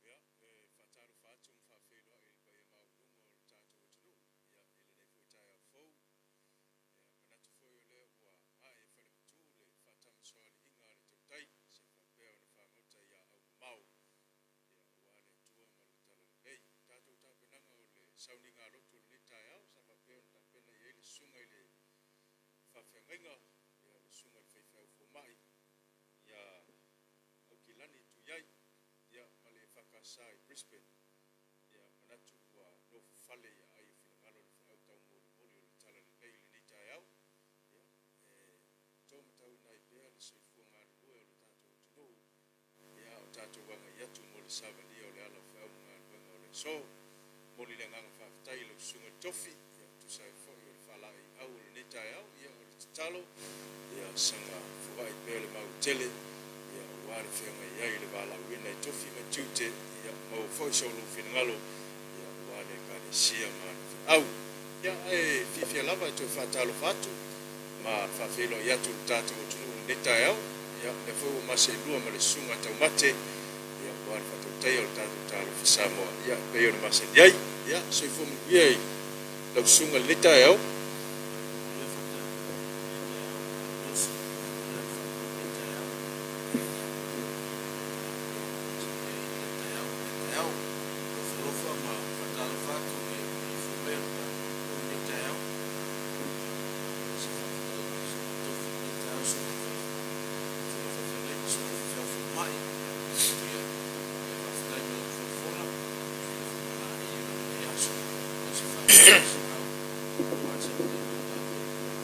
Ia, e faatalofa atu ma faafeiloai i le paia maualuga o le tatou atunuu, ia, i lenei foi taeao fou. Ia, e manatu foi o lea ua ae i faleputu le faatamasoaliiga a le tautai seia faapea ona fagota i aau mamao, ia, aua le Atua ma le Talalelei. O tatou tapenaga o le sauniga lotu o lenei taeao sa faapea ona tapena i ai le susuga i le faafeagaiga, ia, le susuga i le faifeau fomai ia Aukilani Tuiai, ia, ma le EFKS i Brisbane. Ia, manatu ua nofofale i aai o finagalo le feau taumolimoli o le Talalelei i lenei taeao. Ia, e taumatauina ai pea le soifua galulue o le tatou atunuu, ia, a o tatou agai atu mo le savalia o le ala o feau ma galuega o le aso. Momoli le agaga faafetai i lau Susuga i le Tofi, ia, tusa ai foi o le faalaeiau o lenei taeao. Ia, o le tatalo, ia saga foai pea le maua tele, ia, aua le feagai ai i le valaauina i tofi ma tiute, ia maua foi so lou finagalo, ia, aua le Ekalesia ma ana feau. Ia, ae fiafia lava e toe faatalofa atu ma faafeiloai atu i le tatou atunuu i lenei taeao. Ia, o lea foi ua maseelua ma le Susuga Taumate, ia, aua le faatautaia o le tatou Talofa Samoa, ia, e pei ona masani ai. Ia, soifua manuia i lau susuga i lenei taeao. Manuia faatalofa i lenei taeao, Malo le faafetai lenei taeao masani ai i lea taeao ma lea taeao. Alofa ma faatalofa atu i le maleifua mai o le tatou atunuu i lenei taeao. Ia, momoli se faafetai i le susuga i le tofi i lenei taeao, susuga i le susuga i le faafeagaiga, susuga i le faifeau fomai, ia Tuiai. Ia faafetai mo lau folafola i lenei aso. O se faasilasila aua le savaliga o le tatou atunuu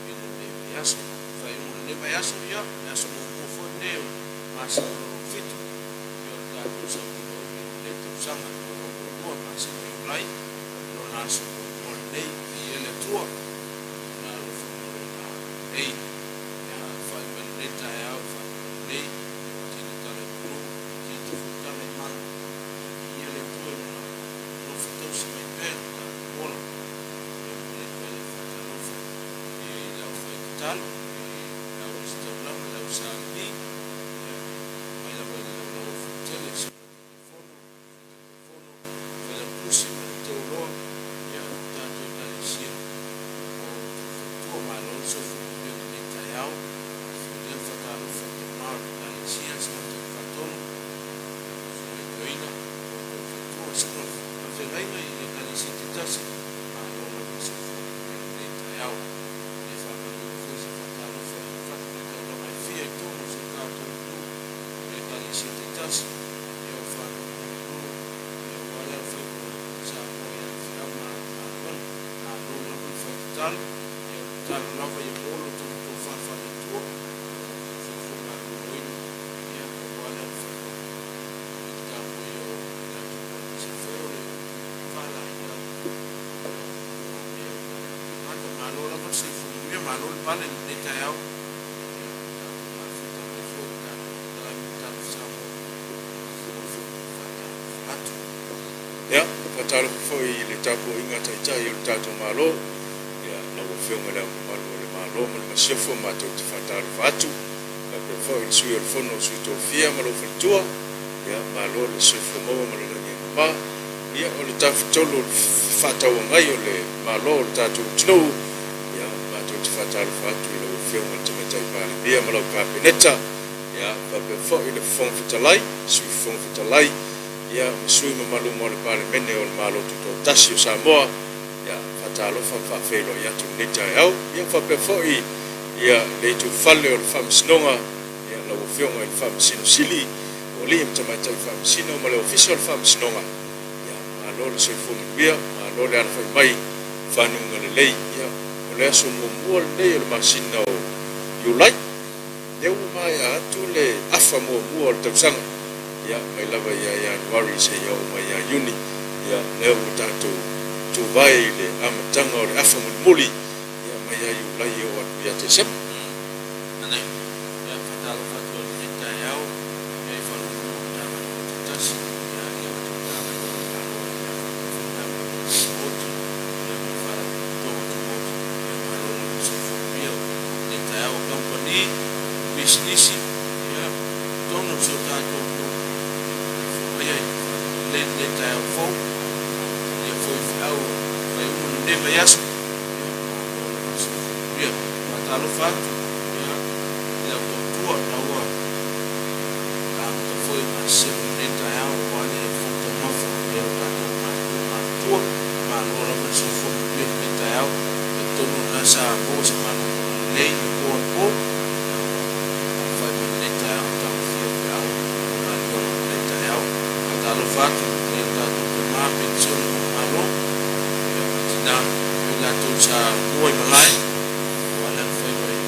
i lenei vaiaso. Faaiuga o lenei vaiaso, ia, o le aso muamua foi lenei o le masina o lona fitu, ia o le tatou sauniga umi o lenei tausaga 2022, masina o Iulai, o lona aso muamua lenei. Viia le Atua i Lona alofa ma Lona agalelei. Ia, alafai mai lenei taeao i faguga lelei, tini tala i manu, titi foi tala i mala. Ia, viia le Atua i Lona alofa tausi mai pea i lo tatou ola. Ia, momoli atu ai lau faatalofa i le aufaitatalo, i le au ositaulaga, le au salimi, ia, mai lava i le laulau a Fonotele, susuga i le Taitaifono, Sui Taitaifono, Failautusi ma le Teuloa, ia, le tatou Ekalesia o Tautua Malo le soifua manuia i lenei taeao. Lea faatalofa i tama o le Ekalesia, susuga i le Faatonu, susuga i le Toeaina, o outou faletua, susuga i le faafeagaiga i Ekalesia taitasi, malo lava le soifua manuia i lenei taeao. E faamaloina foi se faatalofa i fatafaitaulaga e fia i totonu o si o tatou atunuu i Ekalesia taitasi, ia o faanonomanu, ia aua le alofaiva o Samoa i ana feau ma ana galuega. Malo lava le fai tatalo, ia o le tatalo lava ia maua lo outou tofa faale-Atua, ia lo outou soifua maloloina, ia aua le alofaiva i le tapuaia o le atunuu aemaise foi o le faalaeiau ia mo mea ua gata. Malo lava le soifua manuia, malo le pale i lenei taeao, ia tatou mafuta mai foi i le tatou polokalame o Talofa Samoa. Alofa faatalofa atu. Ia, faatalofa foi i le tapuaiga a Taitai o le tatou Malo, ia, lau Afioga i Le Ao Mamalu o le Malo ma le Masiofo, matou te faatalofa atu. Faapea foi i le Sui o le Fono o Sui Tofia ma lou faletua, ia, malo le soifua maua ma le lagi e mama. Ia, o le Tafatolu o le Fefaatauagai o le Malo o le tatou atunuu, ia, matou te faatalofa atu i lau Afioga i le Tamaitai Palemia ma lau Kapeneta, ia, faapea foi le Fofoga Fetalai, Sui Fofoga Fetalai, ia, ma sui usufono mamalu uma o le Palemene o le Malo Tutoatasi o Samoa, ia, faatalofa ma faafeiloai atu i lenei taeao. Ia, faapea foi, ia, le itufale o le Faamasinoga, ia, lau Afioga i le Faamasino Sili, o alii ma tamaitai Faamasino ma le Ofisa o le Faamasinoga, ia, malo le soifua manuia, malo le alafai mai i fanuga lelei. Ia, o le aso muamua lenei o le masina o Iulai, lea ua maea atu le afa muamua o le tausaga, ia, mai lava ia Ianuari seia oo mai ia Iuni, ia, lea ua tatou tuvae i le amataga o le afa mulimuli, ia, mai ia Iulai e oo atu ia Tesema. Ane, ia, faatalofa atu ai i lenei taeao, ia, i Ofisa Sili o Matagaluega taitasi, ia, i a tatou Matagaluega a le Malo, ia, faapea foi Matagaluega Tumaoti, ia, ma Faalapotopotoga Tumaoti, ia, malo lava le soifua manuia i lenei taeao. O kamupani, pisinisi, ia, i totonu o si o tatou atunuu, ia, maleifua maia i faalogo lelei i lenei taeao fou, a talia foi feau e fai uma lenei vaiaso, ia, malo lava le soifua manuia. Faatalofa atu, ia, i lau tautua na ua amata foi ona selu i lenei taeao aua le fofoga taumafa o nai o tatou matua matutua. Malo lava le soifua manuia i lenei taeao. Talitonu o lena sa maua se malologa lelei i le po anapo, a ua alafai mai i lenei taeao e tagofia feau ma galuega o lenei taeao. Faatalofa atu i nai o tatou tama penisione mo le Malo, ia, ma tina ma i latou sa mua i malae aua le alofaiva i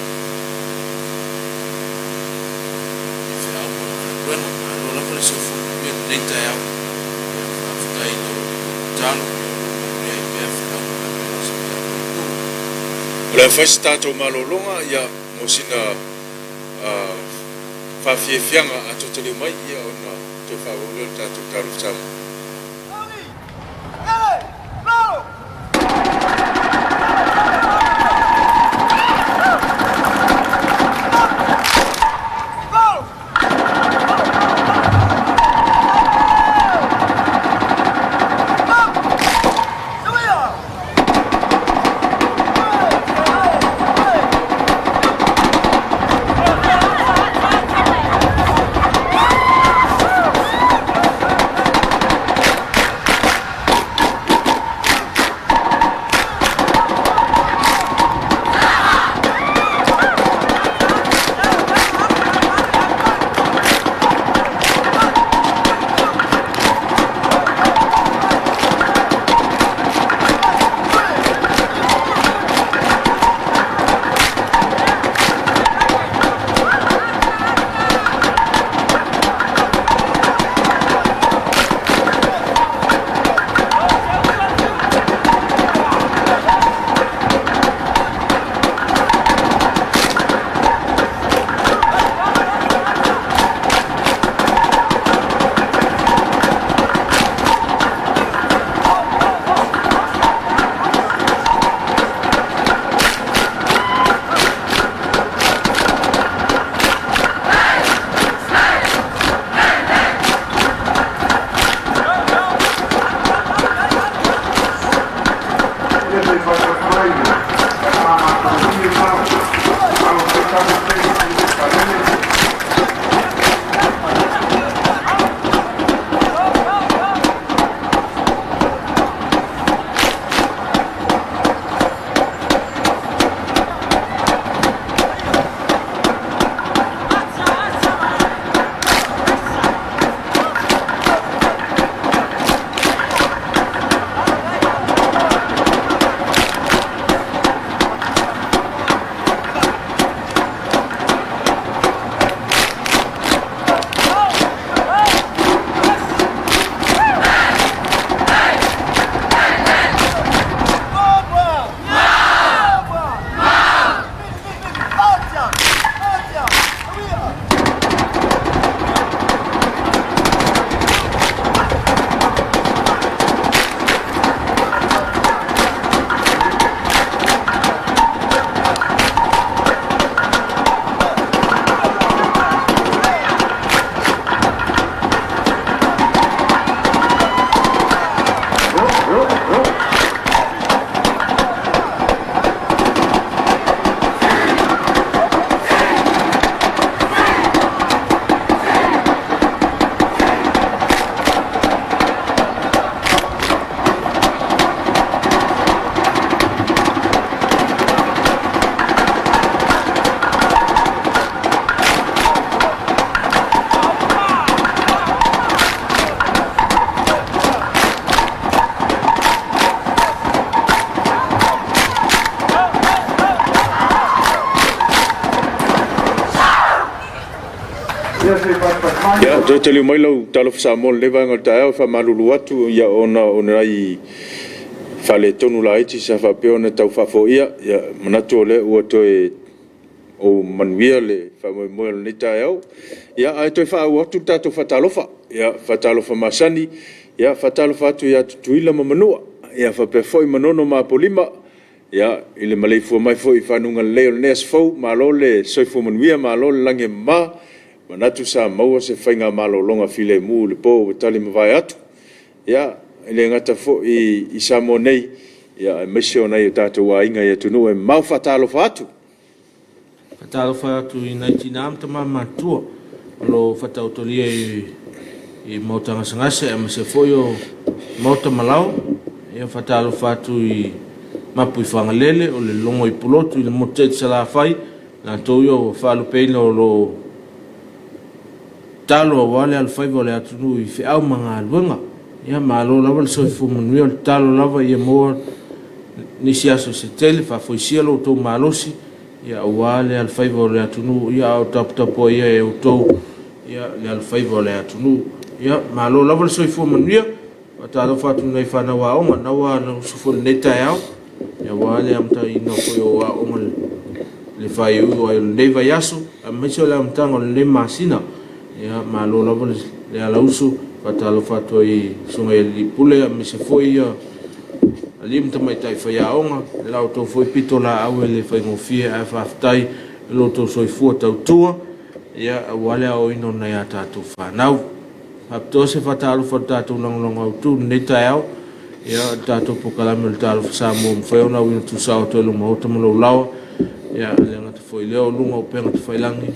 feau ma galuega. Malo lava le soifua manuia i lenei taeao. Ia, faafetai i la outou tatalo, ia o lo o manuia ai pea feau ma galuega a si o tatou atunuu. O le a fai se tatou malologa, ia, mo sina faafiafiaga a toe taliu mai, ia, ona toe faaauau lea o le tatou Talofa Samoa. Ia, toe taliu mai lau Talofa Samoa i lenei vaega o le taeao, e faamalulu atu ia ona o nai faaletonu laiti sa faapea ona tau faafoia. Ia, manatu o lea ua toe ou manuia le faamoemoe o lenei taeao. Ia, ae toe faaauau atu le tatou faatalofa. Ia, faatalofa masani, ia faatalofa atu ia Tutuila ma Manua, ia faapea foi Manono ma Apolima, ia, i le maleifua mai foi i faguga lelei o lenei aso fou, malo le soifua manuia, malo le lagi e mama. Manatu sa maua se faigamalologa filemu i le po ua talimavae atu. Ia, e le gata foi i Samoa nei, aemaise o nai o tatou aiga i atunuu e mamao. Faatalofa atu. Faatalofa atu i nai tinā ma tamā matutua o lo o faataotolia i maota gasegase aemaise foi o maota malao. Ia, faatalofa atu i mapu i Fagalele, o le logo i Pulotu i le motu tele i Salafai, latou ia ua faalupeina o lo o tatalo aua le alofaiva o le atunuu i feau ma galuega. Ia, malo lava le soifua manuia, o le tatalo lava ia maua nisi aso se tele, faafoisia lo outou malosi, ia aua le alofaiva o le atunuu, ia a o taputapuaia e outou ia le alofaiva o le atunuu. Ia, malo lava le soifua manuia. Faatalofa atu i nai fanau aoga na ua usu foi i lenei taeao, ia aua le amataina foi o aoga i le faaiuiu ai o lenei vaiaso, aemaise o le amataga o lenei masina. Ia, malo lava le alausu. Faatalofa atu ai i susuga i alii pule aemaise foi ia alii ma tamaitai faiaoga, i la outou foi pitolaau e le faigofie, ae faafetai i lo outou soifua tautua, ia aua le aoaoina o nai a tatou fanau. Faapitoa se faatalofa i le tatou lagolago autu i lenei taeao, ia o le tatou polokalame o le Talofa Samoa ua mafai ona auina tuusao atu ai i lou maota ma lou laoa. Ia, e le gata foi i lea o luga o upega tafailagi.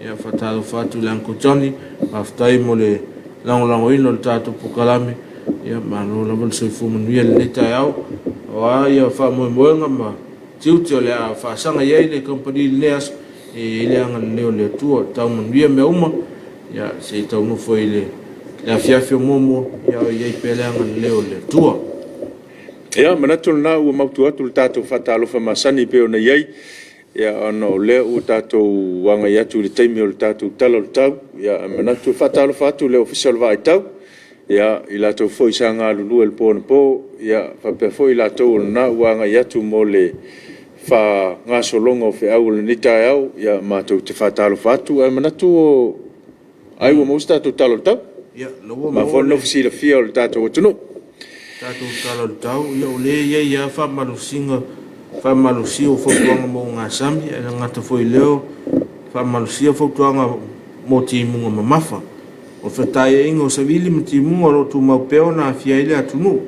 Ia, faatalofa atu i le Uncle Johnny, faafetai mo le lagolagoina o le tatou polokalame. Ia, malo lava le soifua manuia i lenei taeao. O a ia faamoemoega ma tiute o le a faasaga i ai le kamupani i lenei aso, e i ai le agalelei o le Atua, tau manuia mea uma. Ia, se i taunofo i le afiafi o muamua, ia o i ai pea le agalelei o le Atua. Ia, manatu lena ua mautu atu le tatou faatalofa masani e pei ona i ai. Ia, ona o lea ua tatou agai atu i le taimi o le tatou Tala o le Tau, ia, e manatu e faatalofa atu i le Ofisa o le Vaai Tau, ia, i latou foi sa galulue i le po anapo, ia, faapea foi i latou o lena ua agai atu mo le faagasologa o feau o lenei taeao, ia, matou te faatalofa atu. Ae manatu o ai ua maua se tatou Tala o le Tau. Ia, la ua Mafua maua le le nofo silafia o le tatou atunuu. Tatou Tala o le Tau, ia o lea e i ai lava faamalosiga, faamalosia o fautuaga mo ogasami, ae le gata foi i lea o faamalosia fautuaga mo timuga mamafa. O fetāiaiga o savili ma timuga o lo o tumau pea ona aafia ai le atunuu,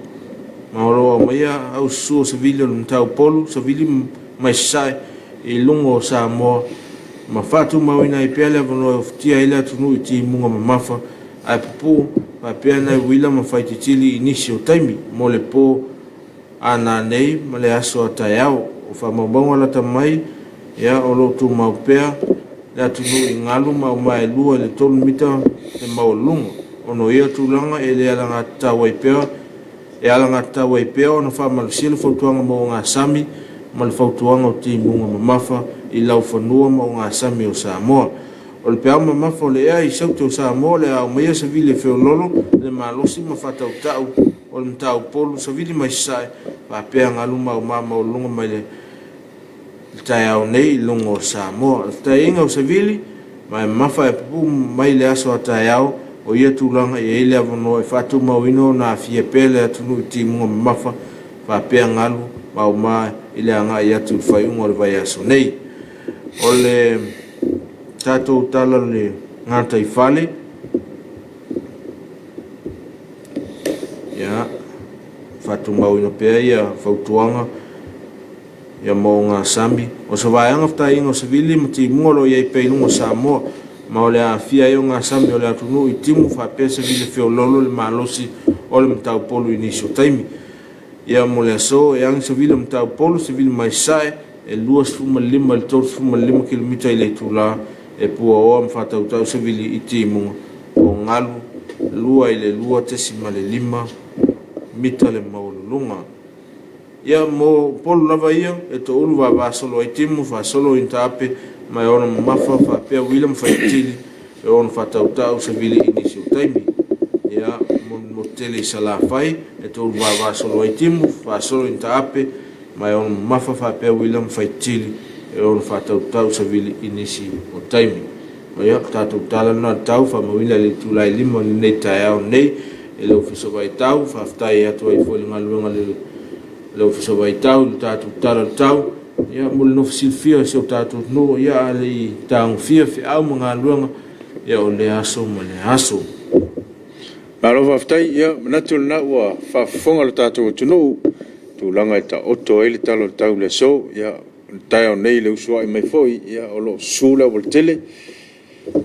ma o lo o aumaia aususu o savili o le Mataupolu, savili mai Sasae i luga o Samoa, ma faatumauina ai pea le avanoa e ofatia ai le atunuu i timuga mamafa ae pupuu faapea nai uila ma faititili i nisi o taimi mo le po a nanei ma le aso a taeao. O faamaumauga lata mai, ia, o lo o tumau pea le atunuu i galu ma aumaelua i le 3 mita le maualuluga. Ona o ia tulaga e le alagatatau ai pea e alagatatau ai pea ona faamalosia le fautuaga mo ogasami ma le fautuaga o timuga mamafa i laufanua ma ogasami o Samoa. O le peau mamafa o le ea i saute o Samoa o le a aumaia savili e feololo le malosi ma faatautau o le Mataupolu savili mai Sasae faapea galu ma auma maualuluga mai le taeao nei i luga o Samoa. O le fetaiaiga o savili ma e mamafa e pupuu mai le aso a taeao o ia tulaga e i ai le avanoa e faatumauina ona aafia pea le atunuu i timuga mamafa faapea galu ma auma i le agai atu i le faaiuga o le vaiaso nei. O le tatou tala o le gataifale, ia, faatumauina pea ia fautuaga ia mo ogasami. O se vaega fetaiaiga o savili ma timuga o lo o i ai pea i luga o Samoa, ma o le aafia ai o ogasami o le atunuu i timu faapea savili feoloolo le malosi o le Mataupolu i nisi o taimi. Ia mo le aso, e agi savili o Mataupolu, savili mai Sasae, e 25 i le 35 kilomita i le itula e puaoa ma faatautau savili i timuga o galu 2 i le 2.5 mita le maualuluga. Ia mo Upolu lava ia, e toulu vavasolo ai timu, faasolo i taape ma e ono mamafa faapea uila ma faitili. e ono faatautau savili i nisi o taimi. Ia, mo le motu tele i Salafai, e tolu vavasolo ai timu, faasolo i taape, ma e ono mamafa faapea William Faitili e ono faatautau savili i nisi o taimi. Ia, tatou tala lena o le tau faamauina i le itula e 5 o lenei taeao nei e le Ofisa o Vaitau. Faafetai atu ai foi i le galuega a le Ofisa o Vaitau i le tatou tala o le tau. Ia, mo le nofo silafia o si o tatou atunuu, ia a le i tagofia feau ma galuega, ia o lea aso ma lea aso. Malo faafetai, ia manatu lena ua faafofoga le tatou atunuu, tulaga e taoto ai le tala o le tau i le aso. Ia, o le taeao nei i le usuai mai foi, ia o lo o susu le aualatele.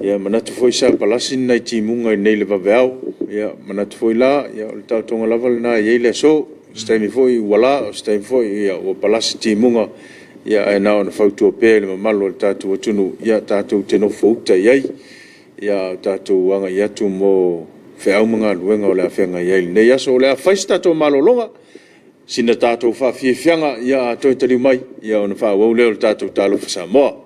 Ia manatu foi sa palasi ni nai timuga i inei i le vaveao. Ia manatu foi la, o le taotoga lava lena e i ai le aso. O se taimi foi ua la, o se taimi foi ua palasi timuga, ae na ona fautua pea i le mamalu o le tatou atunuu, ia tatou te nofouta i ai, a o tatou agai atu mo feau ma galuega o le a feagai ai i lenei aso. O le a fai se tatou malologa, sina tatou faafiafiaga, a toe taliu mai ona faaauau lea o le tatou Talofa Samoa.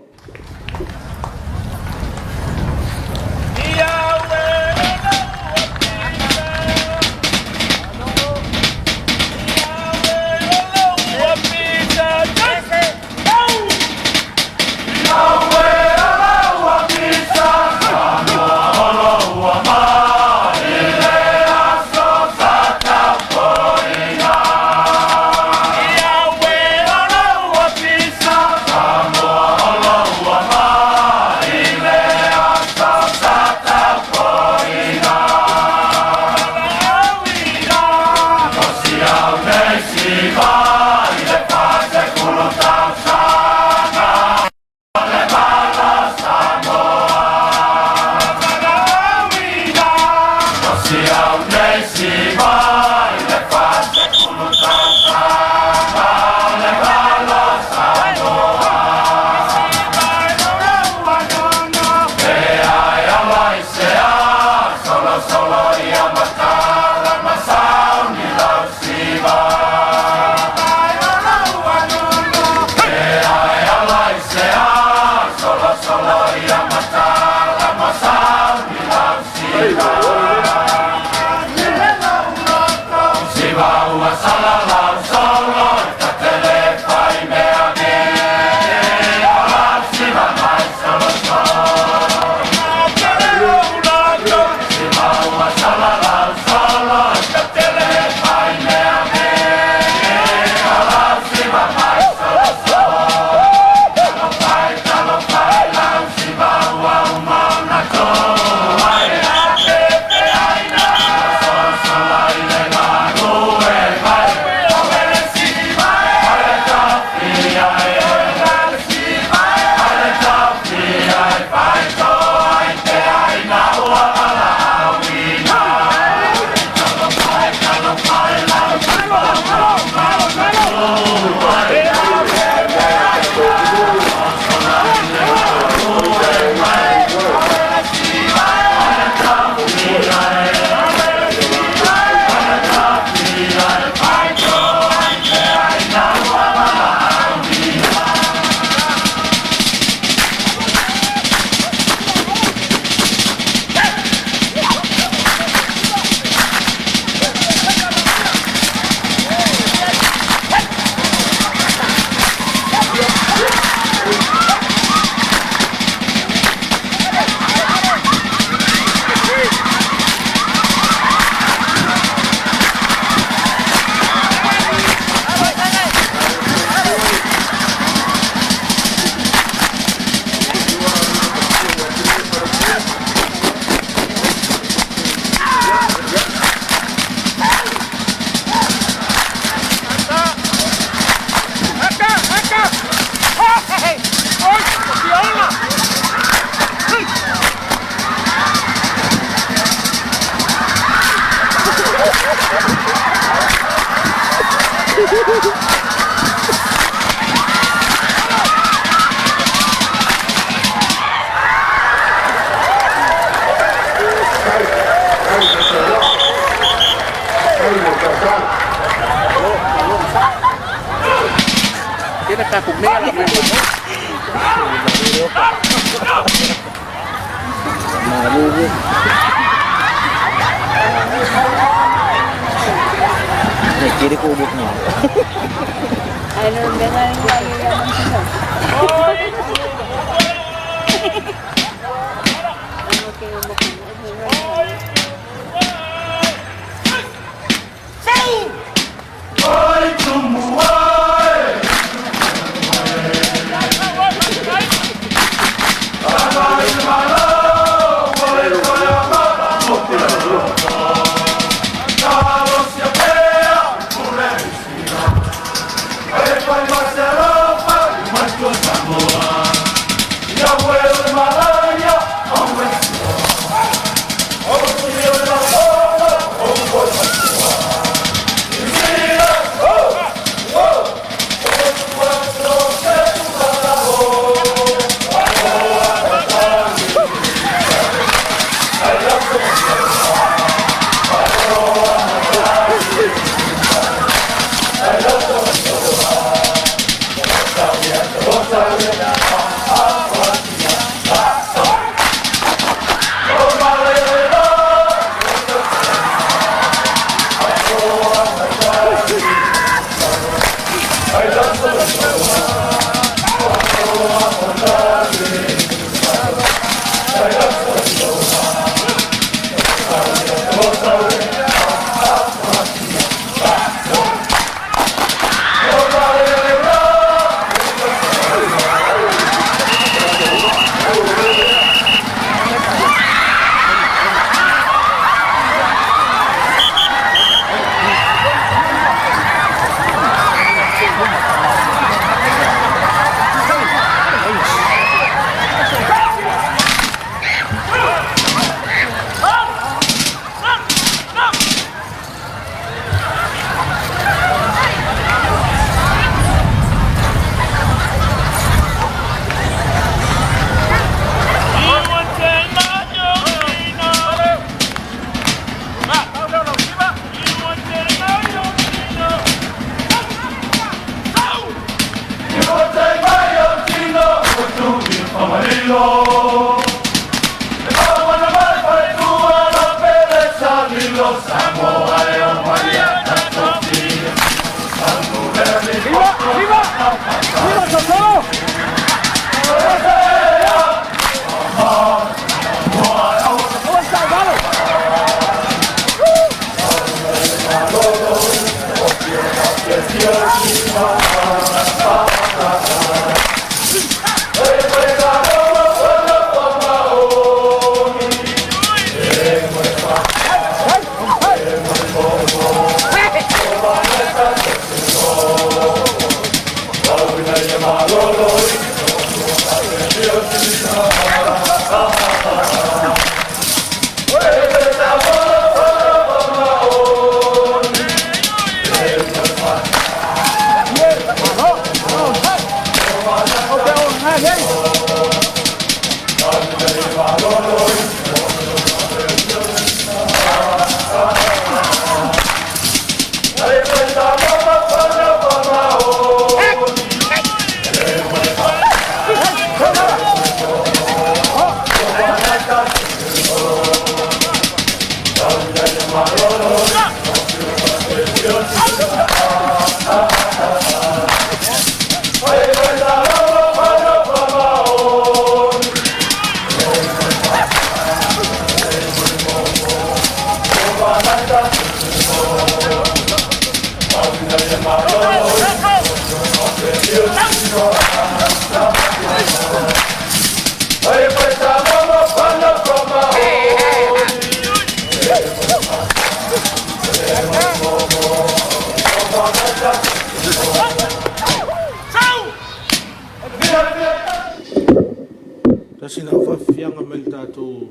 Tasi lau faafiafiaga mai le tatou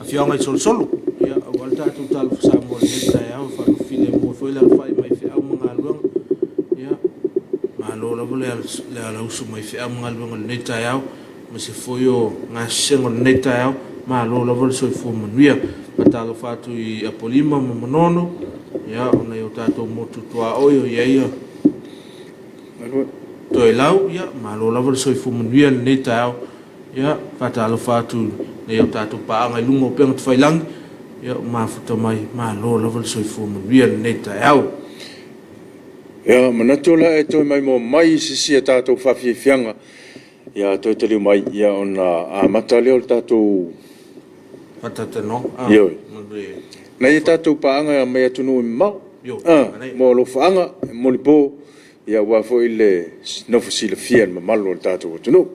afioaga i Solosolo, ia, aua le tatou Talofa Samoa i lenei taeao e faalofilemu ai foi le alafai mai feau ma galuega. Ia, malo lava le alausu mai feau ma galuega i lenei taeao, aemaise foi o gasesega o lenei taeao, malo lava le soifua manuia. Faatalofa atu i Apolima ma Manono, ia, o nai o tatou motu tuaoi o i ai Toelau, ia, malo lava le soifua manuia i lenei taeao. Ia, faatalofa atu i Nai o tatou paaga i luga o upega tafailagi, ia ua mafuta mai, malo lava le soifua manuia i lenei taeao. Ia, manatu o le a e toe maimoa mai i se isi a tatou faafiafiaga, ia toe taliu mai, ia ona amata lea o le tatou faatalatalanoaga. Ioe. Nai a tatou paaga mai atunuu e mamao, mo alofaaga, molipo, aua foi le nofo silafia e le mamalu o le tatou atunuu.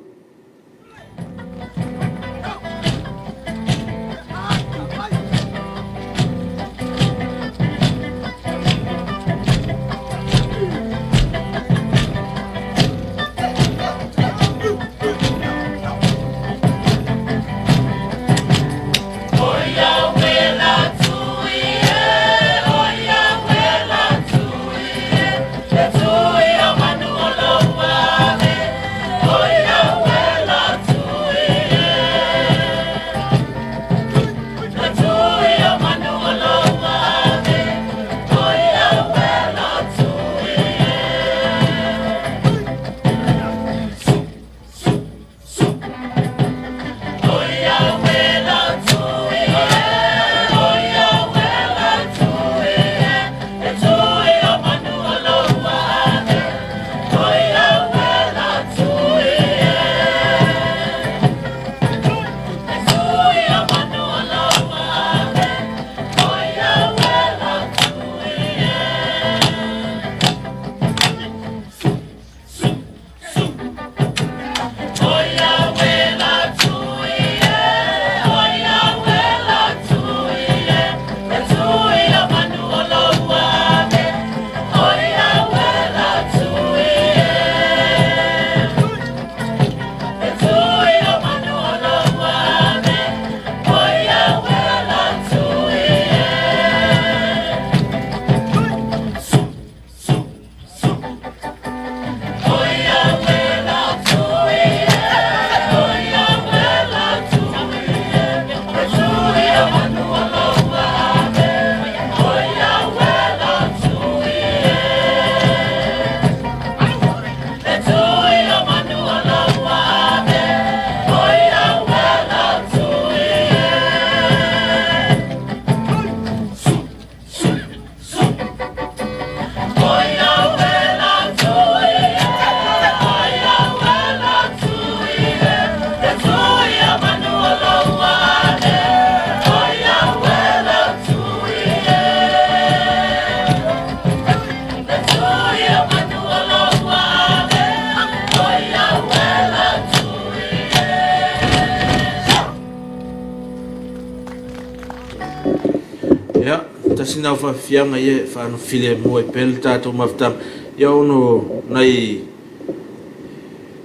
Ia, tasi lena o faafiafiaga ia e faanofilemu ai pea le tatou mafutaga. Ia ono nai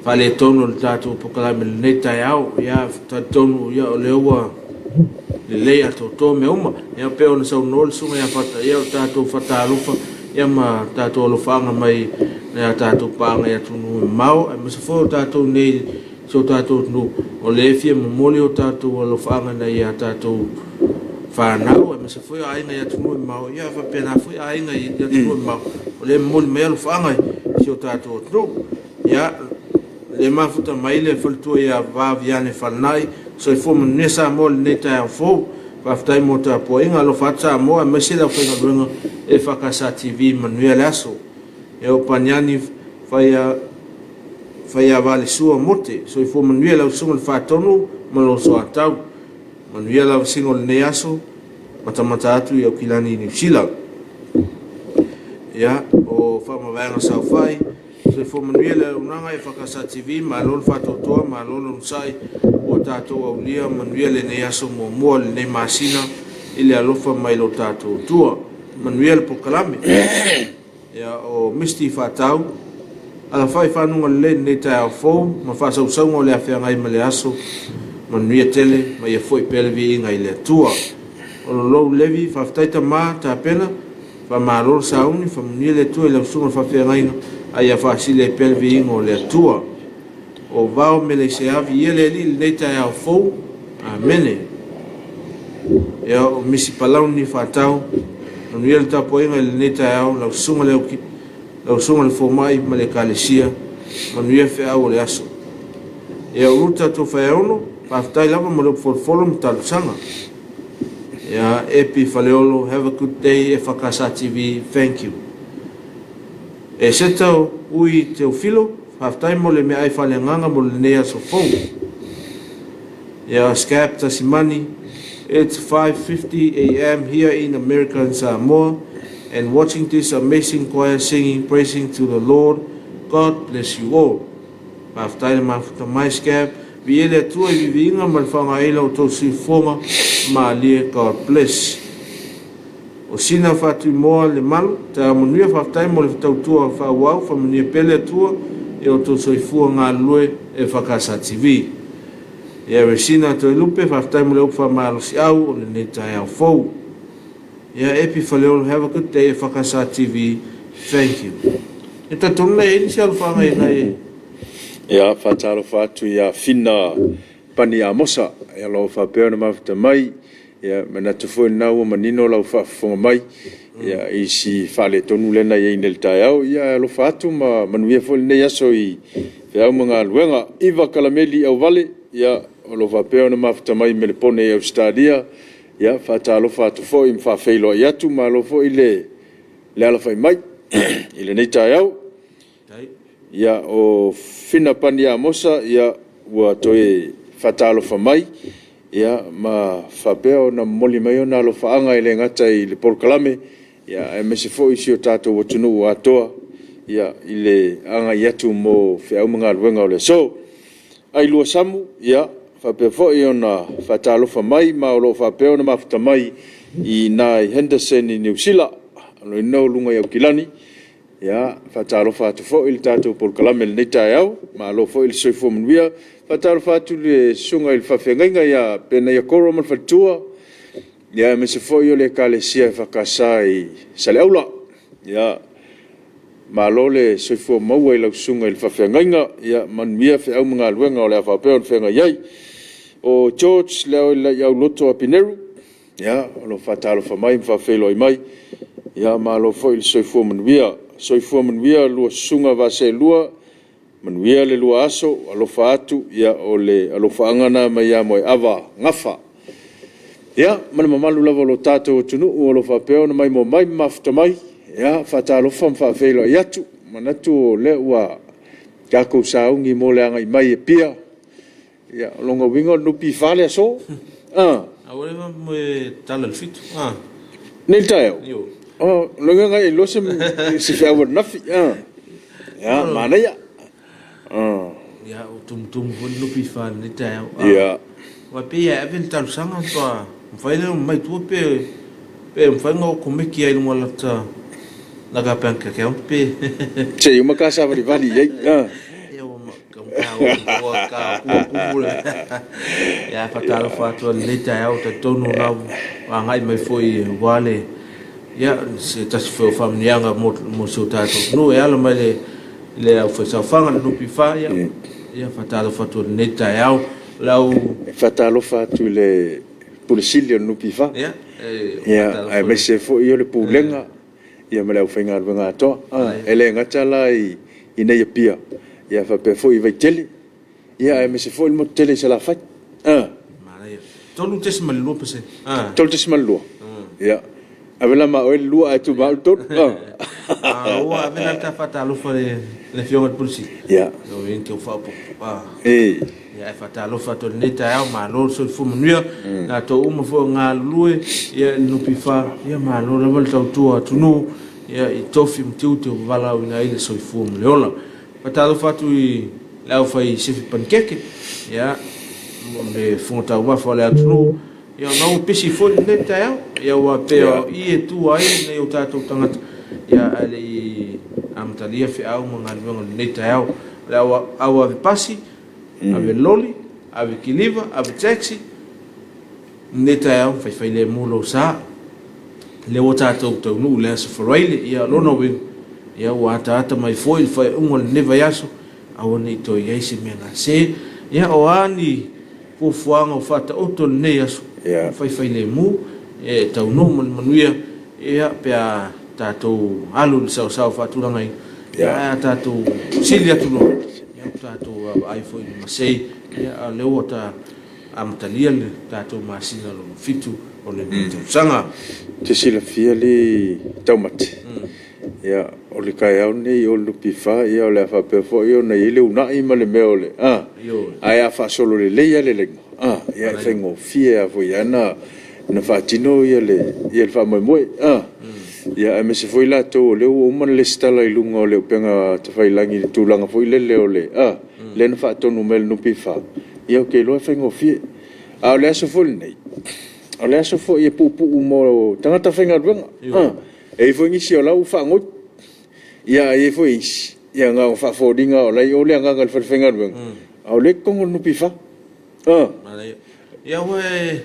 faaletonu o le tatou polokalame i lenei taeao. Ia, talitonu ia o lea ua lelei atoatoa mea uma. Ia pei ona saunoa le susuga ia Fata, ia o tatou fatalofa ia ma tatou alofaaga mai nai a tatou paaga i atunuu e mamao, aemaise foi o tatou nei si o tatou atunuu, o lea e fia momoli o tatou alofaaga nai a tatou fanau, aemaise foi o aiga i atunuu e mamao, ia faapena foi aiga i atunuu e mamao, o lea e momoli mai alofaaga i si o tatou atunuu. Ia, le mafuta mai le faletua ia Vaviane Falanai, soifua manuia Samoa i lenei taeao fou. Faafetai mo tapuaiga, alofa atu Samoa, aemaise le aufaigaluega EFKS TV, manuia le aso. E o Paniani faia faia Valesua Mote, soifua manuia lau susuga i le Faatonu ma lou soatau. Manuia le avasiga o lenei aso, matamata atu i Aukilani i Niu Sila. Ia, o Faamavaega Saofai, soifua manuia le auaunaga EFKS TV, malo le faatoatoa, malo le onosai, ua tatou aulia manuia lenei aso muamua o lenei masina i le alofa mai lo tatou Atua. Manuia le polokalame. Ia, o Misty Faatau, alafai fanuga lelei lenei taeao fou ma faasausauga o le afeagai ma le aso, manuia tele ma ia foi pea le viiga i le Atua. O Lolou Levi, faafetai tama, tapena, faamalo le sauni, faamanuia le Atua i lau susuga i le faafeagaiga, a ia faasili ai pea le viiga o le Atua. O Vao Meleiseavi, ia le Alii i lenei taeao fou. Amene. Ia, o Misi Palauni Faatau, manuia le tapuaiga i lenei taeao, lau susuga le auki, lau susuga le fomai ma le ekalesia, manuia feau o le aso. Ia, o Ruta Tofaeono, Faafetai lava mo le upu folofolo ma talosaga. Ia, Epi Faleolo, have a good day EFKS TV, thank you. E Seta Ui Teofilo, faafetai mo le meaai faaleagaga mo lenei aso fou. Ia, Scab Tasimani, it's 5:50 am here in America in Samoa and watching this amazing choir singing praising to the Lord, God bless you all. Faafetai le mafuta mai Scab, viia le Atua i viviiga ma le faagaila o tou siufofoga malie God bless. O Sina Faatuimoa Lemalu, taeao manuia faafetai mo le tautua faaauau faamanuia pea le Atua i outou soifua galulue e FKS TV. Ia Resina Toelupe faafetai mo le upu faamalosiau o lenei taeao fou. Ia Epi Faleolo have a good day FKS TV thank you. E talitonu la e i ai nisi alofaaga i nai. Ia faatalofa atu ia Fina Pani Amosa, ia o lo o faapea ona mafuta mai, ia manatu foi lena ua manino lau faafofoga mai, ia i si faaletonu lea na i ai nei i le taeao. Ia ae alofa atu ma manuia foi lenei aso i feau ma galuega. Iva Kalameli Auvale, ia o lo o faapea ona mafuta mai i Melepone i Ausetalia, ia faatalofa atu foi ma faafeiloai atu, malo foi le alafai mai i lenei taeao. Ia, o Fina Pani Amosa, ia, ua toe faatalofa mai, ia, ma faapea ona momoli mai ona alofaaga e le gata i le polokalame, ia, aemaise foi si o tatou atunuu atoa, ia, i le agai atu mo feau ma galuega o le aso. Ailua Samu, ia, faapea foi ona faatalofa mai, ma o lo o faapea ona mafuta mai i ina i Henderson i Niu Sila, o i luga i Aukilani. Ia, faatalofa atu foi i le tatou polokalame i lenei taeao, malo foi le soifua manuia. Faatalofa atu i le susuga i le faafeagaiga ia Penaia Koro ma le faletua, ia aemaise foi o le Ekalesia EFKS i Saleaula. Ia, malo le soifua maua i lau susuga i le faafeagaiga, ia manuia feau ma galuega o le a faapea ona feagai ai. O George Lealaiauloto Apineru, Ia, o lo o faatalofa mai ma faafeiloai mai. Ia, malo foi le soifua manuia. Soifua manuia lua susuga Vaaselua, manuia le lua aso, alofa atu, ia o le alofaaga lena mai ia Moeava Gafa. Ia, ma le mamalu lava o lo tatou atunuu o lo o faapea ona maimoa mai ma mafuta mai, ia, faatalofa ma faafeiloai atu. Manatu o lea ua tatou sauni mo le agai mai i Apia. Ia, o lona uiga o le NPF le aso. A ua leva mo e tala le fitu. A. Nei le taeao. Io. Oh, loga ngai iloa se se feau ananafi. A. Ia, manaia. A. Ia, o tumutumu foi le NPF lenei taeao. Ia. Ua pei e ave le talosaga pa mafai lea ona mai tua pe pe mafai ona komeki ai luga lata laka bank account pe. Se i uma ka savalivali i ai. A. Ia, ua Ia, faatalofa atu i lenei taeao, talitonu o lena ua agai mai foi aua le, ia, se tasi foi o faamanuiaga mo si o tatou atunuu e ala mai i le aufaisaofaga le NPF. Ia, ia faatalofa atu i lenei taeao. O le au... E faatalofa atu i le Pule Sili o le NPF, Ia, ia, aemaise foi o le Pulega ia ma le aufaigaluega atoa. E le gata la i inei i Apia, ia faapea foi i Vaitele, ia aemaise foi le motu tele i Salafai. Manaia. 3.2%. 3.2. Ia. Ave la ma oe le 2 ae tuu ma au le 3. Ua ave la ta faatalofa i le Afioga i le Pule Sili. Ia. O i te faaopoopo. Ia, ae faatalofa atu i lenei taeao, malo le soifua manuia, latou uma foi o galulue ia i le NPF, ia malo lava le tautua atunuu ia i tofi ma tiute ua valaauina ai le soifua ma le ola. Faatalofa atu i le aufai sefi panikeke, ia, le fofoga taumafa o le atunuu, ia ona ua pisi foi lenei taeao, ia ua pei o i e tua ai nai o tatou tagata, ia ae le i amatalia feau ma galuega o lenei taeao. O le au ave pasi, ave loli, ave kiliva, ave taxi, lenei taeao faifailemu lou sa. Lea ua tatou taunuu i le Aso Faraile, ia o lona uiga, ia ua ataata mai foi le faaiuga o lenei vaiaso, aua ne i toe i ai se mea gase. Ia o a ni fuafuaga o faataoto i lenei aso, faifailemu, e taunuu ma le manuia, ia pe a tatou alu i le saosao faatulagaina, ia ae a tatou sili atu loa, ia ua tatou vaavaai foi i le masei, ia a o lea ua ta. amatalia le tatou masina lona fitu o lenei tausaga. Ou te silafia le taumate, ia, o le taeao lenei i o i le NPF, ia o le a faapea foi ona i ai le uunai ma le mea o le a, ae a faasolo lelei lava le laina, ia e faigofie lava foi ona faatino le faamoemoe. Ia aemaise foi latou o lea ua uma ona resitala i luga o le upega tafailagi i le tulaga foi lele o le a, lea na faatonu mai e le NPF, ia ou te iloa e faigofie. A o le aso foi lenei, o le aso foi e puupuu mo tagata faigaluega. E i ai foi nisi o la e ua faanoi, ae i ai foi isi, na ona faafoliga lava o la e i o le agaga i le falefaigaluega, a o lea e i totonu o le NPF. Ia aua e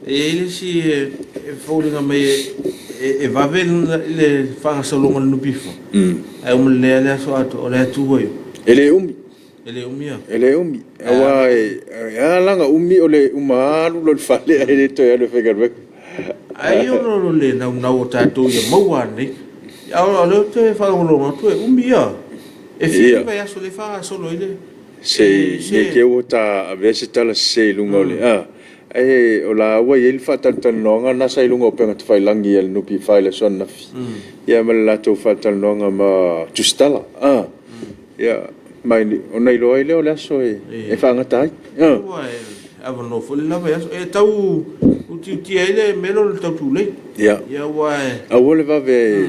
i ai le isi e foliga mai e vave le faagasologa o le NPF, ae uma lelei lava le aso atoa o la e tu ai lava. E le umi. E le umi a? E le umi, aua e ala la ona umi o le uma lava alu loa i le fale ae le toe alu e faigaluega. Ai ona o le naunau o tatou ia maua lelei, a o lea ou te faalogologo atu e umi ia. E 7 vaiaso lea e faagasolo ai le... Se i ne i te i ua ta avea se tala sese i luga o le... ae o la ua i ai le faatalatalanoaga lena sa i luga o upega tafailagi a le NPF i le aso ananafi, ia ma le latou faatalatalanoaga ma Tusitala. Ia, ma ona iloa ai lea o le aso e faagata ai. Ua e avanoa foi le la vaiaso. E tau utiuti ai le mea lea o le tau tulei. Ia. Ia aua e... Aua le vave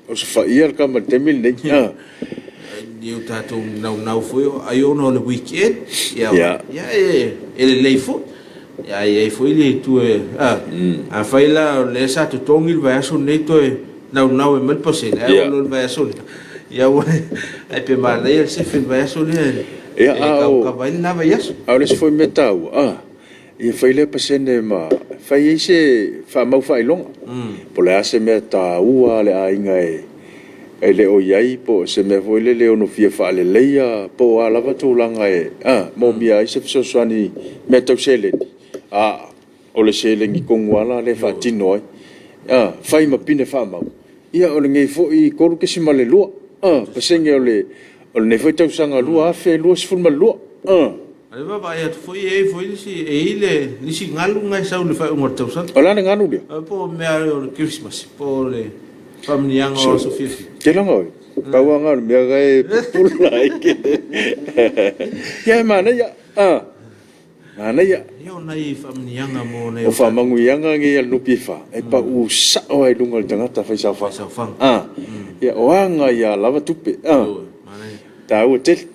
osofaia le tama i le taimi lenei. Ia o tatou naunau foi, ai ona o le weekend. Ia, ia e lelei foi. Ia e i ai foi le itu e... Afai la o lea sa totogi le vaiaso lenei toe naunau e aumai le pasene, ae oo loa i le vaiaso lea, ia ua... ae pe manaia le sefe i le vaiaso lea e kava ai le la vaiaso. A o le isi foi mea taua, ia fai lea pasene ma fai ai se faamaufaailoga, po o le a se mea taua a le aiga e le o i ai po o se mea foi lele e ono fia faaleleia po o a lava tulaga e moomia ai se fesoasoani i mea tau seleni, a o le seleni tonu lava la lea e faatino ai, fai ma pine faamau o lenei foi 3.2% o lenei foi tausaga 2022. A o lea e vaavaai atu foi e i ai foi le isi, e i ai le isi galu lena e sau i le faaiuga o le tausaga. O le a le galu lea? Po o le mea o le Kerisimasi, po o le faamanuiaga o aso fiafia. Ke laga oe, pau lava lena o le mea la e pupula ai. Ia e manaia, manaia. Ia o nai faamanuiaga mo nai O faamanuiaga nei a le NPF, e pau sao lava i luga o le tagata faisaofaga. Ia o aga ia lava tupe, taua tele.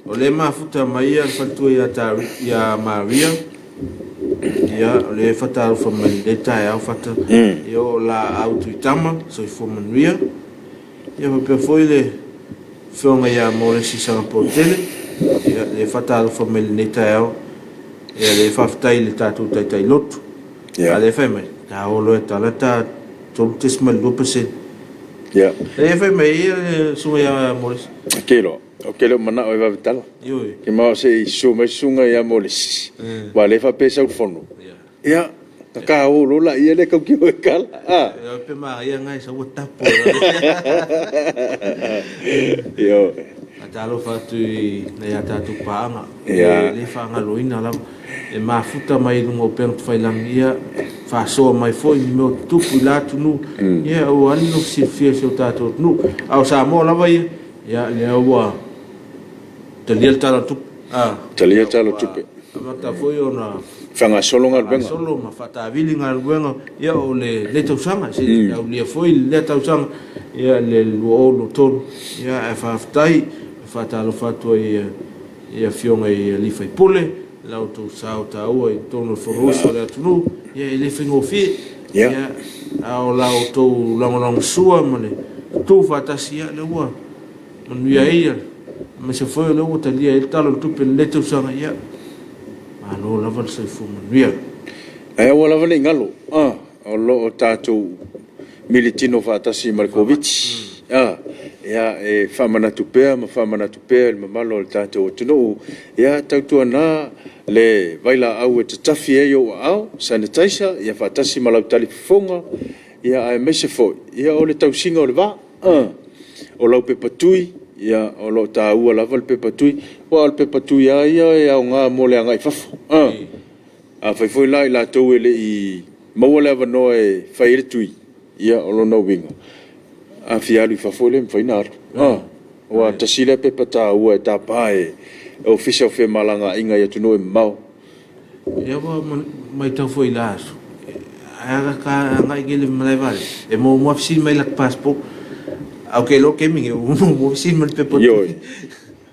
O lea e mafuta mai le faletua ia Maria, ia o lea e faatalofa mai i lenei taeao Fata, ia o laau Tuitama, soifua manuia. Ia faapea foi le afioga ia Moresi Sagapolutele, ia lea e faatalofa mai i lenei taeao. Ia lea e faafetai i le tatou taitai lotu. A o lea e fai mai, ta o loa e tala ta 3.2%. Lea e fai mai ai le susuga ia Moresi. Ke iloa. Ou te le o manao e vave tala. Ke mao se i susu mai le susuga ia Moresi, aua o lea e faapea e sau i le fono. Ia, ona ta o loa laia lea tatou te o e tala. Ia, pe manaia lena e sau ua tapu. Ioe. Faatalofa atu i nai a tatou paaga, e le faagaloina lava. E mafuta mai i luga o upega tafailagi, ia faasoa mai foi ni mea o tutupu i la atunuu, ia aua ne i nofo silafia e si o tatou atunuu. A o Samoa lava ia, ia lea ua talia le Tala o le Tupe. Talia le Tala o le Tupe. Amata foi ona faagasolo galuega. Faagasolo ma faatavili galuega ia o lenei tausaga, se i aulia foi lea tausaga ia le 2023. Ia ae faafetai, e faatalofa atu ai i Afioga i alii faipule, la outou sao taua i totonu o le Fonousu a le atunuu, ia e le faigofie. Ia, a o la outou lagolagosua ma le tutu faatasi, ia lea ua manuia ai, aemaise foi o lea ua talia ai le Tala o le Tupe i lenei tausaga, ia, malo lava le soifua manuia. Ae aua lava ne i galo, o lo o tatou militino faatasi ma le Koviti. Ia, e faamanatu pea ma faamanatu pea i le mamalu o le tatou atunuu, ia tautuana le vailaau e tatafi ai ou aao, sanitizer, ia faatasi ma lau talifofoga, ia aemaise foi ia o le tausiga o le va. O lau pepa tui, ia o lo o taua lava le pepa tui, aua o le pepa tui lava ia e aoga mo le agai i fafo. Afai foi la i latou e le i maua le avanoa e fai ai le tui, ia o lona uiga, a fia alu i fafo e le mafai ona alu. Aua tasi lea pepa taua e tapa e le Ofisa o Femalagaaiga i atunuu e mamao. Ia ua matau foi i la aso, ae a agai nei i le malae vaalele, e muamua fesili mai i lata passport. Ae ou te iloa o le taimi lenei, ua muamua fesili mai i le pepa tui. Ioe.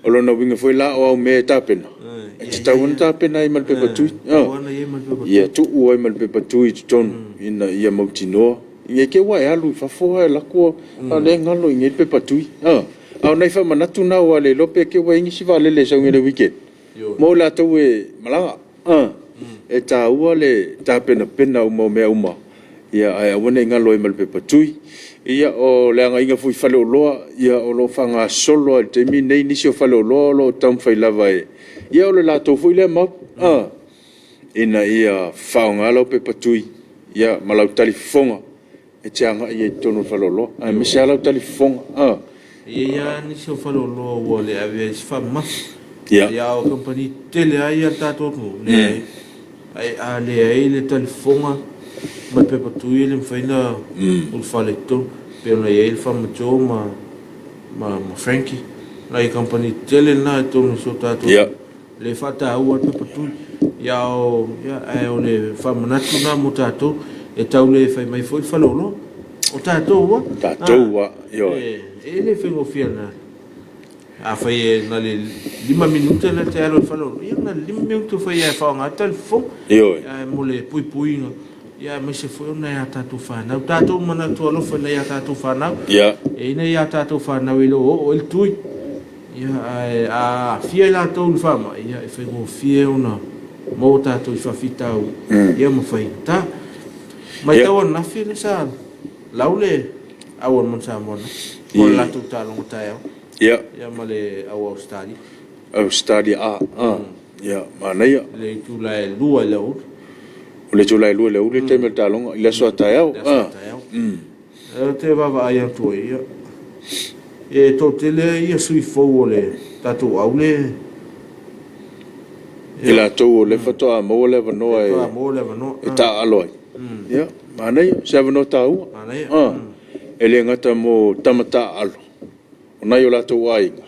O lona uiga foi la o au mea e tapena, e tatau ona tapena ai ma le pepa tui. Ia tuu ai ma le pepa tui i totonu ina ia mautinoa. Ne i te i ua e alu i fafo ae alu atu a o lea e galo i inei le pepa tui. A o nai faamanatu na aua le iloa pe te i ua i ai nisi vaalele e sau nei i le weekend mo i latou e malaga. E taua le tapenapena uma o mea uma, ae aua ne i galo ai ma le pepa tui. Ia, o le agaiga foi i faleoloa, ia o lo o faagasolo lava i le taimi lenei nisi o faleoloa o lo o taumafai lava e… ia o le latou foi lea mau ina ia faaaoga lau pepa tui ma lau talifofoga e te agai ai i totonu o faleoloa, aemaise lava lau talifofoga. E i ai lava nisi o faleoloa ua le avea i se faamamafa. Ia a o kamupani tetele lava ia a le tatou atunuu, leai. Ae a leai le talifofoga ma le pepa tui e le mafai ona ulufale i totonu. E pei ona i ai le Farmer Joe ma Frankie, nai kamupani tetele na i totonu o si o tatou atunuu, lea e faataua ai le pepa tui. Ae o le faamanatu lena mo tatou, e tau le fai mai foi le faleoloa, o tatou lava. O tatou lava, ioe. E le faigofie na. Afai e na o le 5 minute la e te alu ai i le faleoloa, ia na o le 5 minute foi e faaaoga ai le talifofoga. Ioe. Ae mo le puipuiga, ia aemaise foi o nai a tatou fanau. Tatou manatu alofa i nai a tatou fanau. E i ai nai a tatou fanau e le o oo i ai le tui. Ia, ae a aafia i latou i le faamai, ia e faigofie ona maua tatou i faafitauli, ia ma faigata. Matau ananafi lea sa lau le au a Samoa ananafi mo le latou taaloga taeao. Ia ma le au Ausetalia. Ausetalia A. Ia, manaia. I le itula e 2 i le aoauli. O le itula e 2 i le aoauli le taimi o le taaloga, i le aso a taeao. Le aso a taeao. Ou te vaavaai atu ai, ia, e toatele ia sui fou o le tatou au le... I latou o lea faatoa maua le avanoa e taaalo ai. Ia, manaia, o se avanoa taua. E le gata mo tama taaalo, o nai o latou aiga,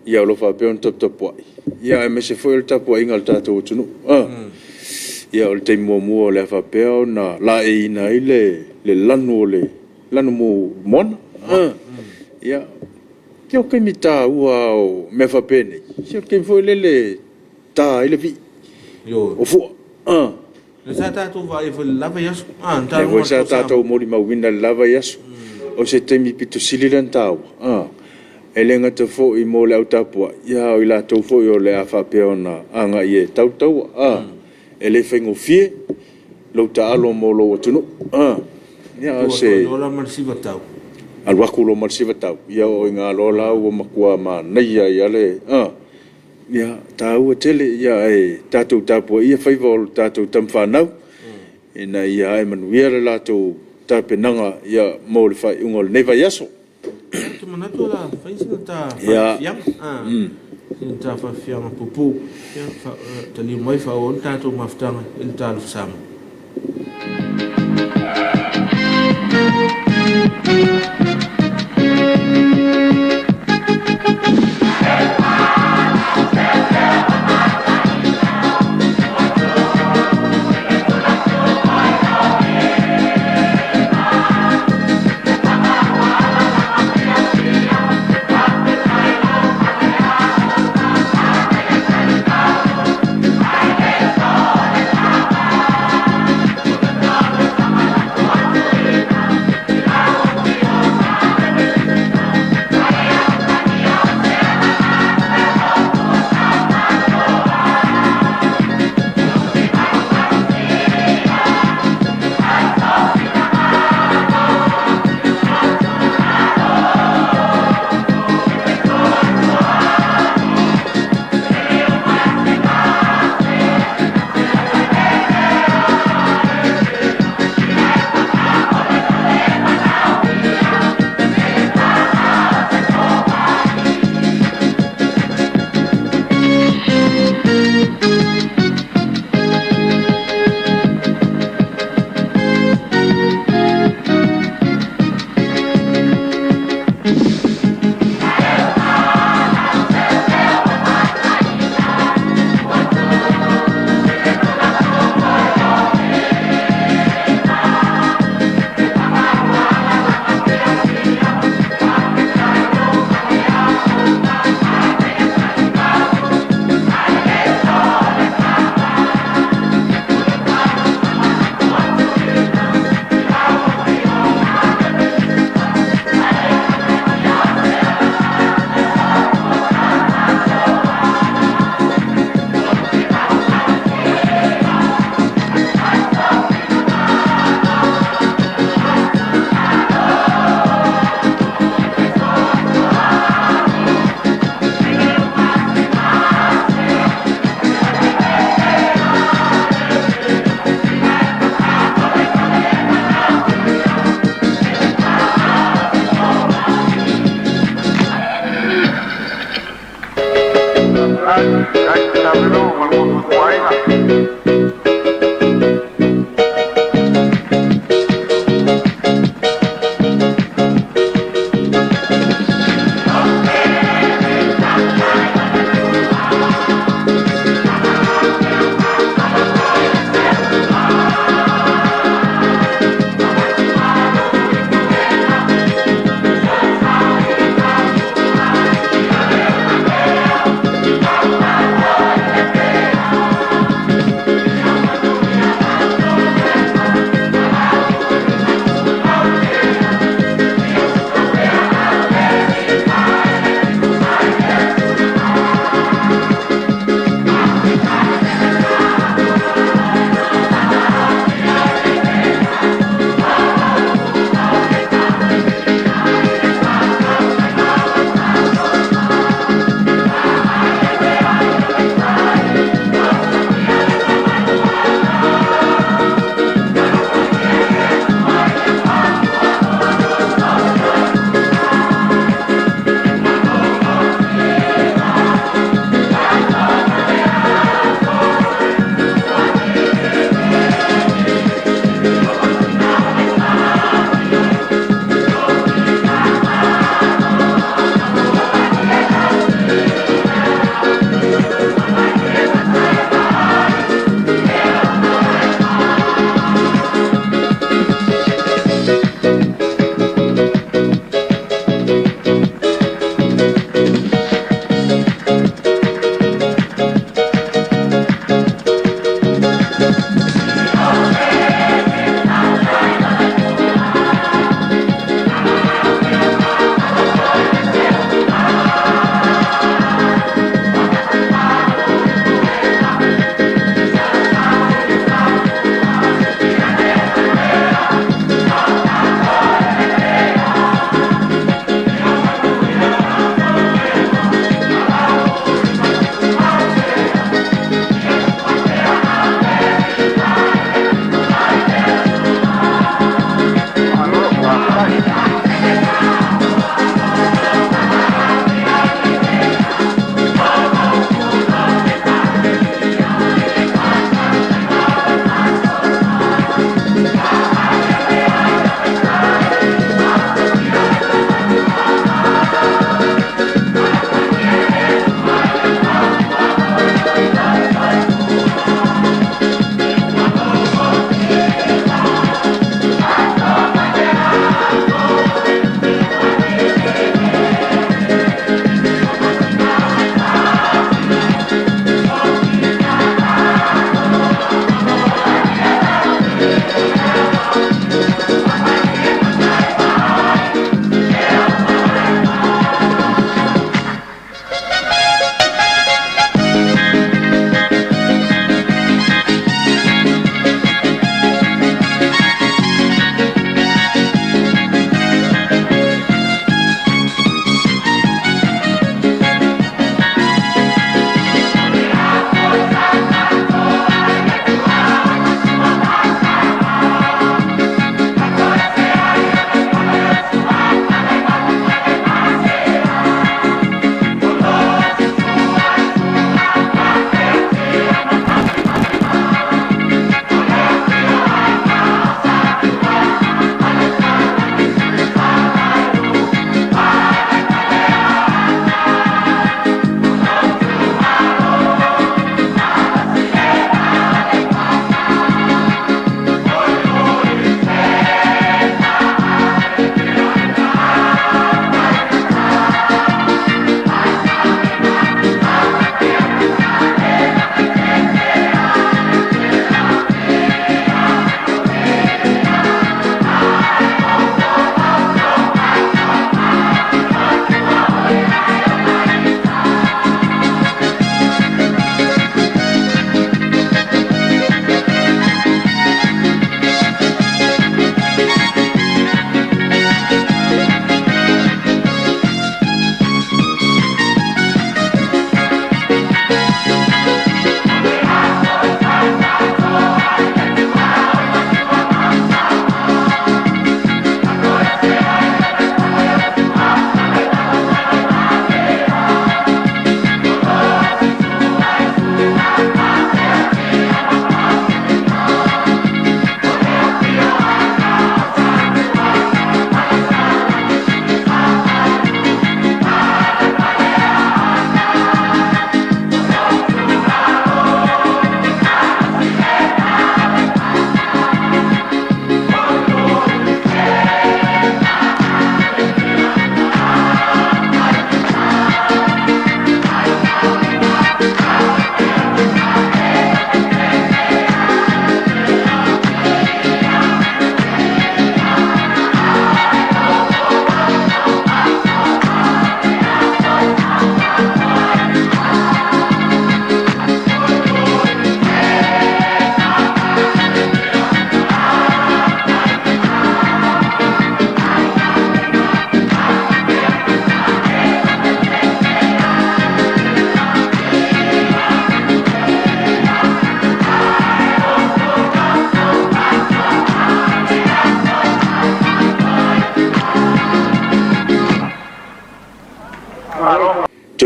ia o lo o faapea ona taputapuai, aemaise foi o le tapuaiga a le tatou atunuu. Ia o le taimi muamua o le a faapea ona laeiina ai le lanu o le lanumoana. Ia, o taimi taua lava o mea faapenei, se o le taimi foi lele e ta ai le vii o fua. Lea sa tatou vaai foi i le la vaiaso. Lea foi sa tatou molimauina i le la vaiaso. O se taimi pito sili lea ona taua, e le gata foi mo le au tapuai, a o i latou foi o le a faapea ona agai e tau le taua. E le faigofie lou taalo mo lou atunuu. Ia, se... Alu atu loa ma le sivatau, ia o i ina loa la ua matua manaia ai lava le... Ia, taua tele, ae tatou tapuaia faiva o tatou tama fanau, ina ia ae manuia le latou tapenaga mo le faaiuga o lenei vaiaso. Ou te manatu o le a fai sina ta faafiafiaga, sina ta faafiafiaga puupuu, ia, taliu mai faaauau le tatou mafutaga i le Talofa Samoa.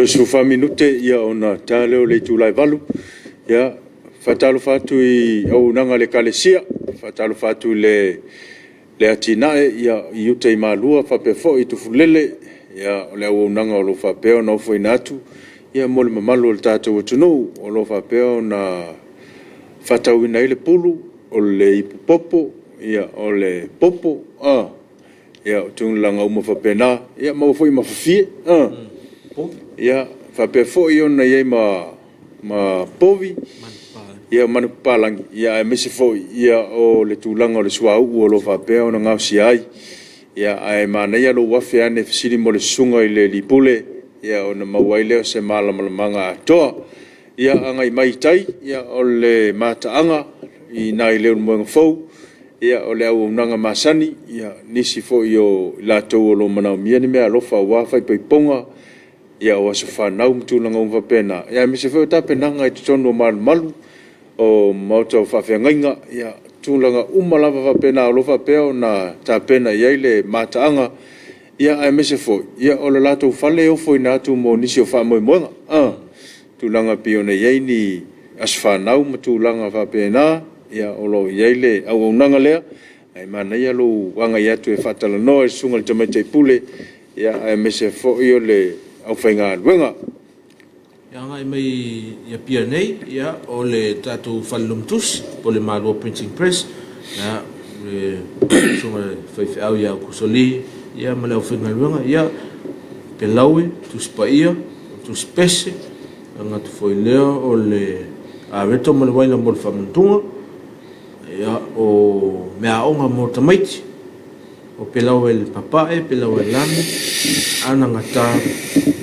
Toe 14 minute ia ona ta lea o le itula e 8. Ia, faatalofa atu i auaunaga a le Ekalesia, faatalofa atu i le atinae i uta i Malua faapea foi i Tufulele, ia o le auaunaga o lo o faapea ona ofoina atu ia mo le mamalu o le tatou atunuu o lo o faapea ona faatauina ai le pulu, o le ipupopo, ia o le popo, ia o tulaga uma faapena, ia maua foi ma fafie. Ia faapea foi ona i ai ma povi, ia manupapalagi, ia aemaise foi ia o le tulaga o le suauu o lo o faapea ona gaosia ai. Ia ae manaia lou afe ane e fesili mo le susuga i le alii pule, ia ona maua ai lea o se malamalamaaga atoa. Ia agai mai i tai, ia o le mataaga i ina i Leulumoega fou, ia o le auaunaga masani, ia nisi foi o i latou o lo o manaomia ni meaalofa aua faaipoipoga, ia o aso fanau ma tulaga uma faapena, ia aemaise foi o tapenaga i totonu o malumalu o maota o faafeagaiga, ia tulaga uma lava faapena o lo o faapea ona tapena i ai le mataaga, ia aemaise foi o le latou fale e ofoina atu mo nisi o faamoemoega. Tulaga e pei ona i ai ni aso fanau ma tulaga faapena, ia o lo o i ai le auaunaga lea, ae manaia lou agai atu e faatalanoa i le susuga i le Tamaitai Pule, ia aemaise foi o le aufaigaluega. E agai mai i Apia nei, ia, o le tatou Fale Logotusi po o le Malua Printing Press, ia, le susuga i le faifeau ia Kusoli, ia ma le aufaigaluega, ia, Pelaue, Tusi Paia, Tusi Pese, le gata foi lea o le areto ma le uaina mo le faamanatuga, ia, o meaaoga mo tamaiti, O Pelawe le papae, Pelawe lanu, ana gata,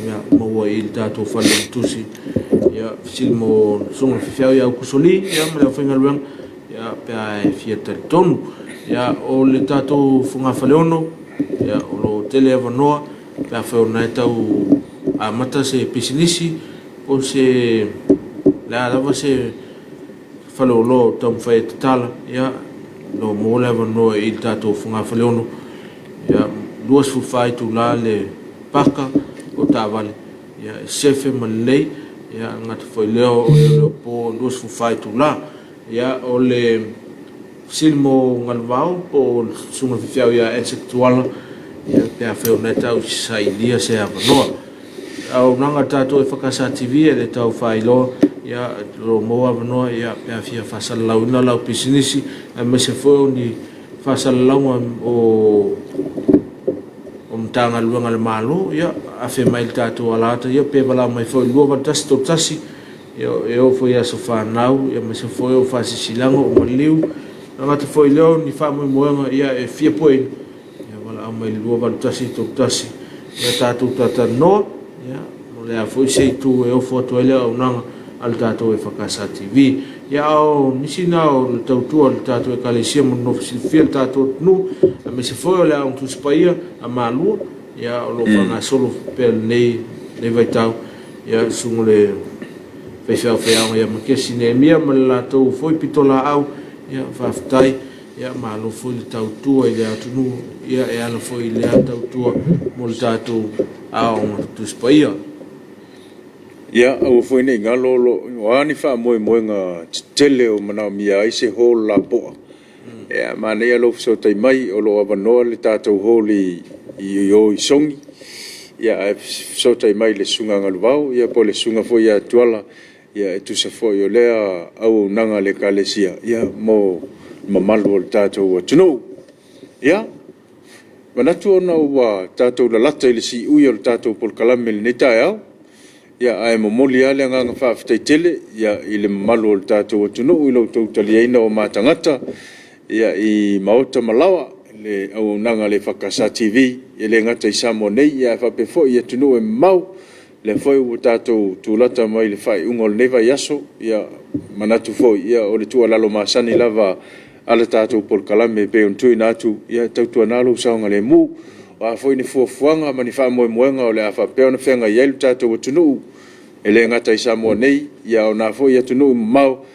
ia, maua i le tatou fale tusi, ia, fesili mo susuga faifeau ia Aukusoli, ia, ma le aufaigaluega, ia, pe a e fia talitonu. Ia, o le tatou fogafaleono, ia, o lo o tele avanoa, pe afai o lena e tau amata se pisinisi, po o se, le a lava se faleoloa o taumafai e tatala, ia, lo maua le avanoa i le tatou fogafaleono, ia, 24 itula le paka o taavale, ia, e sefe ma lelei, ia, e gata foi lea o le po 24 itula. Ia, o le fesili mo Galuvao po o le susuga faifeau ia Isaac Tuala, ia, pe afai o lena e tau sailia se avanoa. Auaunaga a le tatou EFKS TV e le tau faailoa, ia, o lo o maua avanoa, ia, pe a fia faasalalauina lau pisinisi, aemaise foi o ni faasalalauga o Matagaluega a le Malo, ia, afe mai i le tatou alaata, ia, pe valaau mai foi i le 28131, ia, e oo foi i aso fanau, ia, aemaise foi o faasilasilaga, o maliu, e gata foi i lea o ni faamoemoega, ia, e fia pueina, Ia valaau mai le 28131 ia tatou talatalanoa ia mo le a foi se itu e ofo atu ai le auaunaga a le tatou EFKS TV. Ia a o nisi na o le tautua a le tatou Ekalesia mo le nofo silafia le tatou atunuu aemaise foi o le Aoga Tusi Paia a Malua ia o lo o faagasolo pea lenei lenei vaitau ia susuga le faifeau faiaoga ia Makesi Neemia ma le latou foi pitolaau ia faafetai. Ia malo foi le tautua i le atunuu, ia e ala foi i lea tautua mo le tatou Aoga Tusi Paia. Ia, aua foi ne i galo o a ni faamoemoega tetele o manaomia ai se hall lapoa, ia manaia lou fesootai mai, o lo o avanoa le tatou hall i o i Sogi, ia ae fesootai mai i le Susuga a Galuvao ia po o le Susuga foi ia Tuala, Ia, e tusa foi o lea auaunaga a le Ekalesia mo le mamalu o le tatou atunuu. Ia, manatu ona ua tatou lalata i le siui o le tatou polokalame i lenei taeao, ia, ae momoli lava le agaga faafetai tele i le mamalu o le tatou atunuu i lo outou taliaina o matagata i maota ma laoa i le auaunaga a le EFKS TV, e le gata i Samoa nei, ae faapea foi i atunuu e mamao. O lea foi ua tatou tulata mai i le faaiuga o lenei vaiaso, ia manatu foi, ia o le tuualalo masani lava a le tatou polokalame e pei ona tuuina atu, ia tautuana lou saogalemu. O a foi ni fuafuaga ma ni faamoemoega o le a faapea ona feagai ai lo tatou atunuu, e le gata i Samoa nei, a o na foi atunuu mamao,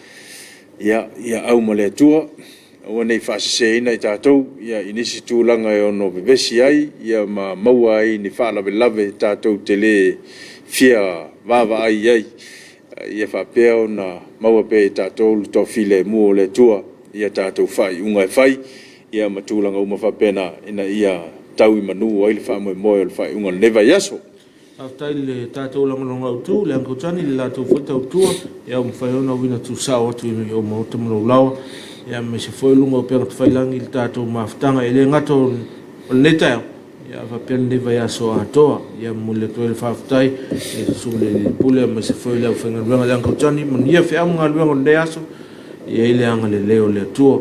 ia au ma le Atua, aua ne i faaseseina i tatou i nisi tulaga e ono vevesi ai ma maua ai i ni faalavelave tatou te le fia vaavaai i ai, ia faapea ona maua pea e tatou le toafilemu o le Atua i a tatou faaiuga e fai, ia ma tulaga uma faapena, ina ia tau i manu ai le faamoemoe o le faaiuga o lenei vaiaso. Faafetai i le tatou lagolago autu, le Uncle Johnny, le latou foi tautua, ia ua mafai ona uina tuusao atu i ou maota ma lou laoa, ia aemaise foi luga o upega tafailagi i le tatou mafutaga. E le gata o lenei taeao, ia ae faapea lenei vaiaso atoa. Ia momoli atu ai le faafetai i le susuga i le Pule aemaise foi le aufaigaluega i le Uncle Johnny. Manuia feau ma galuega o lenei aso, e i ai le agalelei o le Atua.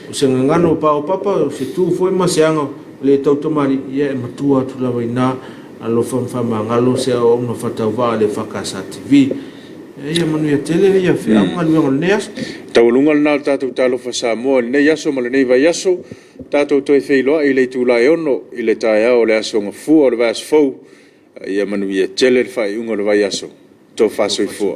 O se gagana ua paopapa, o se tu foi ma se aga le tautamalii, ia e matua atu lava i ina, alofa ma faamagalo se auauna faatauvaa a le EFKS TV. Ia manuia tele ia feau ma galuega o lenei aso. Taualuga lena o le tatou Talofa Samoa i lenei aso ma lenei vaiaso. Tatou toe feiloai i le itula e 6:00 i le taeao o le aso Gafua o le vaiaso fou. Ia manuia tele le faaiuga o le vaiaso. Tofa soifua.